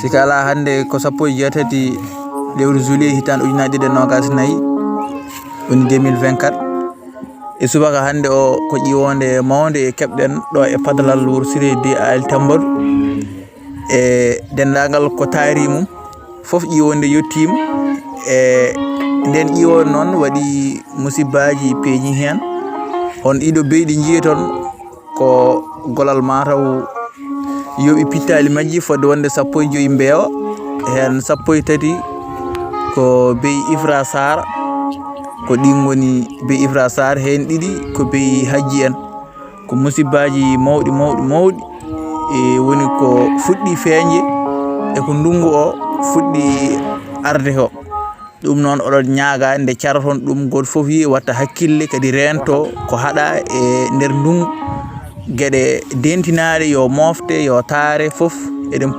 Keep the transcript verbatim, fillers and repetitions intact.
Sika alaa, hannde ko sappo e jeetati lewru juillet, hitaande ujunaaji ɗiɗi e noogaas e nayi, woni deux mille vingt-quatre. E subaka hannde o, ko ƴiwonde mawnde keɓɗen ɗo e padalal Wuro Siré deux Aali Tambol. E denndaangal ko taari mum fof, ƴiwonde yettiima. E nden ƴiwonde noon waɗi musibbaaji peeñi heen. On ɗiɗo beyi ɗi njiyeton ko golal mataw yoɓi pittaali majji fodde wonde sappo e joyi mbeewa, heen sappo e tati ko beyi Ifra Sarr, ko ɗi ngoni beyi Ifra Sarr, heen ɗiɗi ko beyi Hajji en. Ko musibbaaji mawɗi, mawɗi, mawɗi, e woni ko fuɗɗi feeñde e ko ndunngu o fuɗɗi arde o. Ɗum noon, oɗon ñaaga nde caroton ɗum, gooto fof yi watta hakkille, kadi reento ko haɗa e nder ndun. Geɗe dentinaaɗe yo moofte, yo taare fof. Eɗen